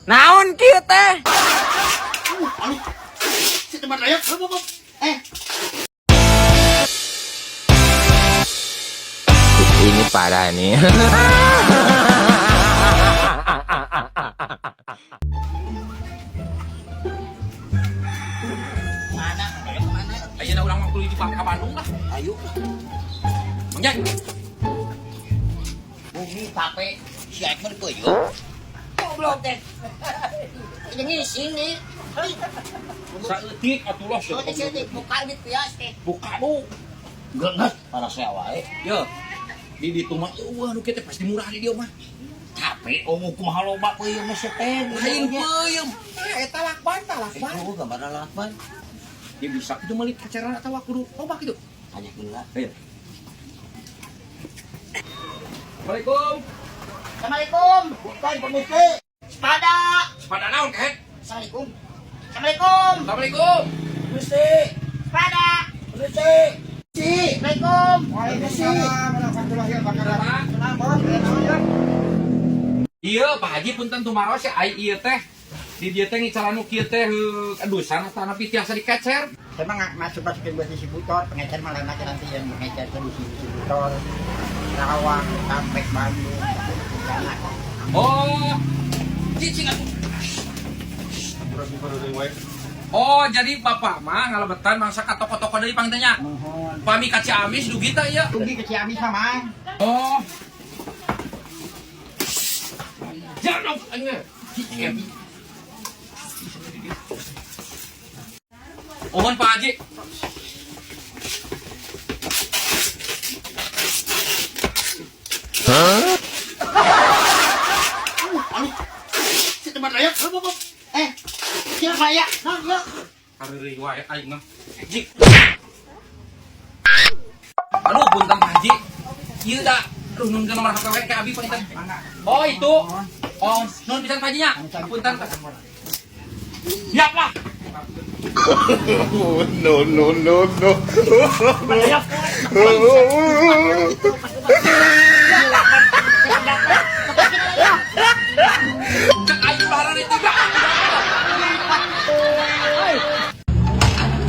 Naon kieu teh? Si teman raya. Eh, Ini parah nih. Mana? Mana? Ayeuna urang mah kudu di ka Bandung lah. Ayo. Mang Jack. Bumi tape si Aik mah dipeuyeum. Goblok teh. Ini ngising nih. Hei, Saeutik atuh lah. oh, teh sih buka duit pias teh. Buka du. Geus para saya wae. Yo. Di ditu mah eueuh nu kieu teh pasti murah di dieu mah. Tape oh kumaha loba peuyeum mah teh. Lain peuyeum. Ah, eta lakban tah lakban. Itu gambarna lakban. Dia bisa itu meuli kaceran atawa kudu loba kitu. Tanya heula. Ayo. Assalamualaikum. Assalamualaikum. Bukan permisi. Sepada. Pada naon kehet? Assalamualaikum. Assalamualaikum. Assalamualaikum. Permisi. Sepada. Permisi. Si. Assalamualaikum. Waalaikumsalam warahmatullahi wabarakatuh. Iya, Pak Haji punten tumaros ya ai ieu teh. Di dieu teh ngicaran nu kieu teh adusan atanapi tiasa dikecer. Saya mah nggak masuk masukin buat distributor, pengecer malah nanti nanti yang mengecer ke distributor Karawang, sampai Bandung, sana. Oh. Cicing atuh. Oh, jadi bapak mah ngalebetan mangsa ka toko-toko deui pang teh nya. Mohon. Pami ka Ciamis dugi teh ieu. Dugi ke Ciamis sama. Oh. Jangan dong, aing. Cicing. Mohon Pak Haji. Si teman raya. Eh, siapa ya? Nah, ya. Areureui wae aing mah. Ji. Aduh, punten Pak Haji. Ieu da, aduh nun nomor HP we ke abi punten. Oh, itu. Oh, nun pisan Pak Haji nya. Punten. Siap lah. No, no, no, no. Cek aing lebaran itu dah.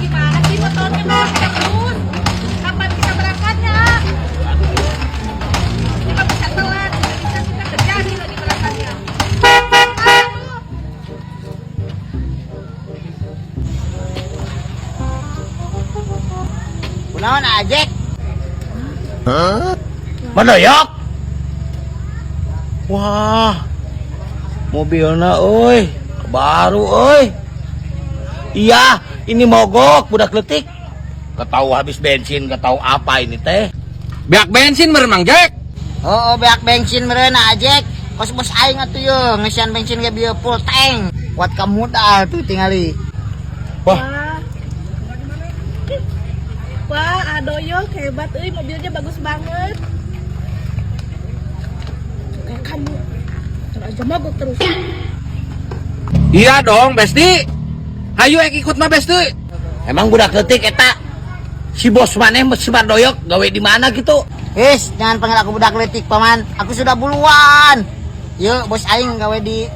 Gimana sih motornya mau terus? Kapan kita berangkatnya? Kita bisa telat, bisa kita terjadi lagi berangkatnya. Aduh. Kunaon Ajek? Mendoyok. Wah. Mobilna euy, baru euy. Iya, ini mogok budak letik. Gak tahu habis bensin, gak tahu apa ini teh. Beak bensin meureun Mang Jack. Oh, oh beak bensin meureun Ajek. Kos bos aing atuh ye, ngesian bensin ge bieu full tank. Kuat kamu dah tuh tingali. Wah, Wah, adoyok hebat euy, mobilnya bagus banget. Kayak kamu. Terus aja mogok terus. Iya dong, Besti. Hayu ek ikut mah Besti. Emang budak letik eta si bos maneh si Mardoyok gawe di mana gitu? Is, jangan panggil aku budak letik, paman. Aku sudah buluan. Yuk, bos aing gawe di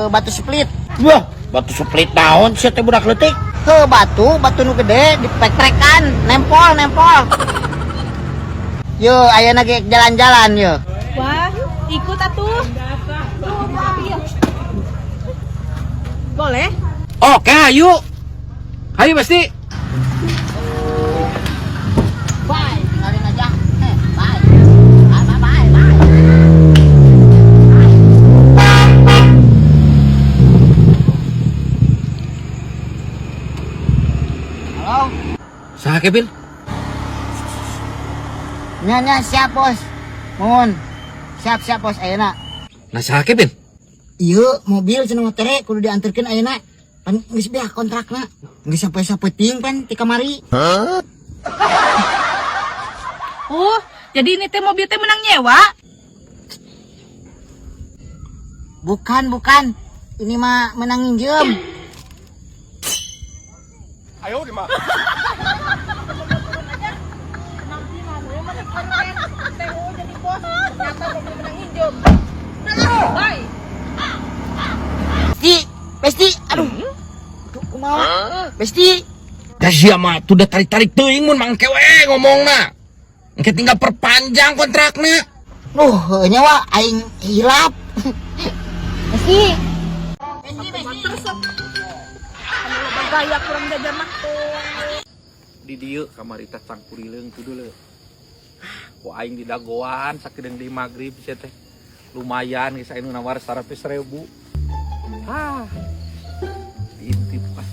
batu split. Wah, batu split naon sih teh budak letik? Ke batu, batu nu gede dipek-prekan, nempol, nempol. Yo, ayeuna ge jalan-jalan yo. Wah, ikut atuh. Boleh? Oke, ayo. Ayo Besti. Bye, tinggalin aja. Eh, bye. Bye, bye, bye, bye. Halo? Saha Kevin? Nya, nya, siap, bos. Mohon. Siap, siap, bos. Ayeuna. Nah, saha Kevin? Iya, mobil cenah mah tere kudu diantarkeun ayeuna. Pan geus beak kontrakna. Geus sampai sapeting pan ti kamari. Oh, jadi ini teh mobil teh menang nyewa? Bukan, bukan. Ini mah menang nginjem. Jadi bos. Ternyata Besti. Da sia mah tuh udah tarik-tarik teuing mun mangke we ngomongna. Engke tinggal perpanjang kontrakna. Duh, heuh nya wa aing hilap. Besti. Terus anu loba gaya kurang jajan mah. Di dieu kamari teh cangkurileung tuh dulu. Ku aing di dagoan sakedeung di magrib sia teh. Lumayan geus aya nu nawar 100.000. Ah. Diintip ah.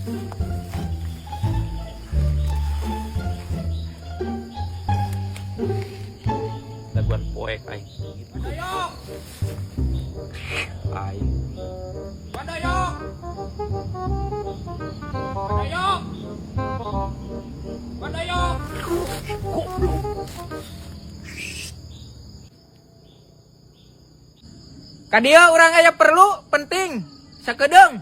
Dagoan poek aing. Gitu. Aing. Pandoyok. Pandoyok. Pandoyok. Goblok. Kadieu urang aya perlu penting sakedeung.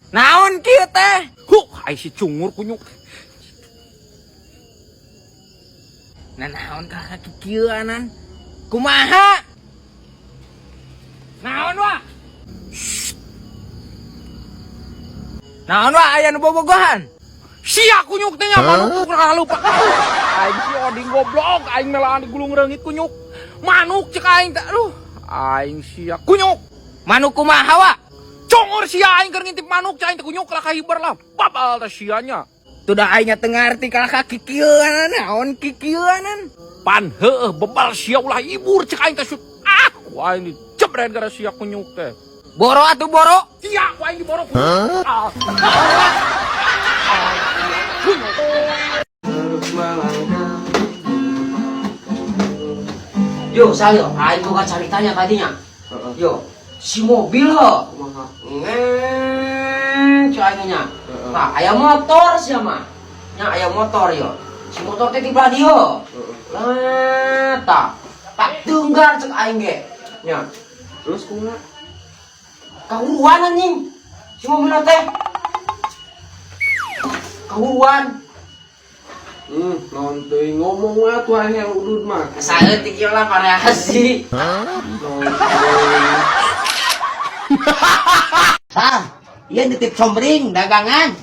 Naon kieu teh? Huh, ai si cungur kunyuk. Nah naon ka kaki kieuanan? Kumaha? Naon wa? Naon wa aya nu bobogohan? Sia kunyuk teh nya manuk kurang lupa. Aing si oding goblok, aing melaan di gulung reungit kunyuk. Manuk cek aing teh, aduh. Aing sia kunyuk. Manuk kumaha wa? Congor sia aing keur ngintip manuk cek aing teh kunyuk lah kahibar lah. Babal teh sianya. Tuh dah aing teu ngarti ka kaki kieuanan naon kikieuanan. Pan heueuh bebal sia ulah ibur cek aing teh sut. Ah, ku aing dijebret gara sia kunyuk teh. Boro atuh boro. Sia ku aing diboro kunyuk. Ah. Kunyuk. Yo, saya, aing boga caritanya tadinya. Yo, si mobil ho. Ngeng, cuy aing nya. Nah, aya motor sia mah. Nya aya motor yo. Si motor teh di belah dieu. Lah, tak. Tak tunggar cek aing ge. Nya. Terus kumaha? Kahuruan anjing. Si mobil teh. Kahuruan. Naon teuing ngomong we atuh aing yang udud mah. Saeutik ieu lah variasi. Naon teuing. Sah, ieu nitip somring dagangan.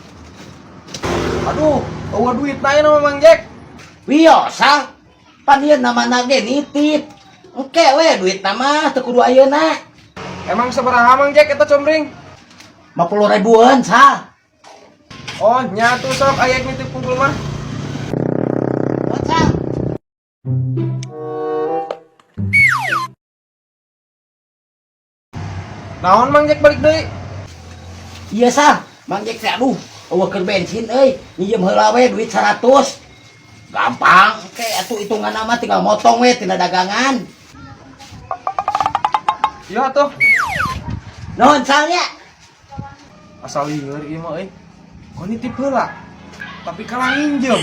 Aduh, eueuh duit na ieu mah Mang Jack. Wios, sah. Pan ieu namana ge nitip. Engke we duit nama teu kudu ayeuna. Emang sabaraha Mang Jack eta comring? 50 ribuan, sah. Oh, nya tuh sok aya nitip kumpul mah. Oh, sah. Naon Mang Jack balik deui? Iya sah, Mang Jack teh aduh, eueuh keur bensin euy, minjem heula we duit 100. Gampang, engke atuh hitungan mah tinggal motong we tina dagangan. Iya atuh. Nuhun salnya. Asal lieur ieu mah euy. Kok nitip heula? Tapi kalah nginjem.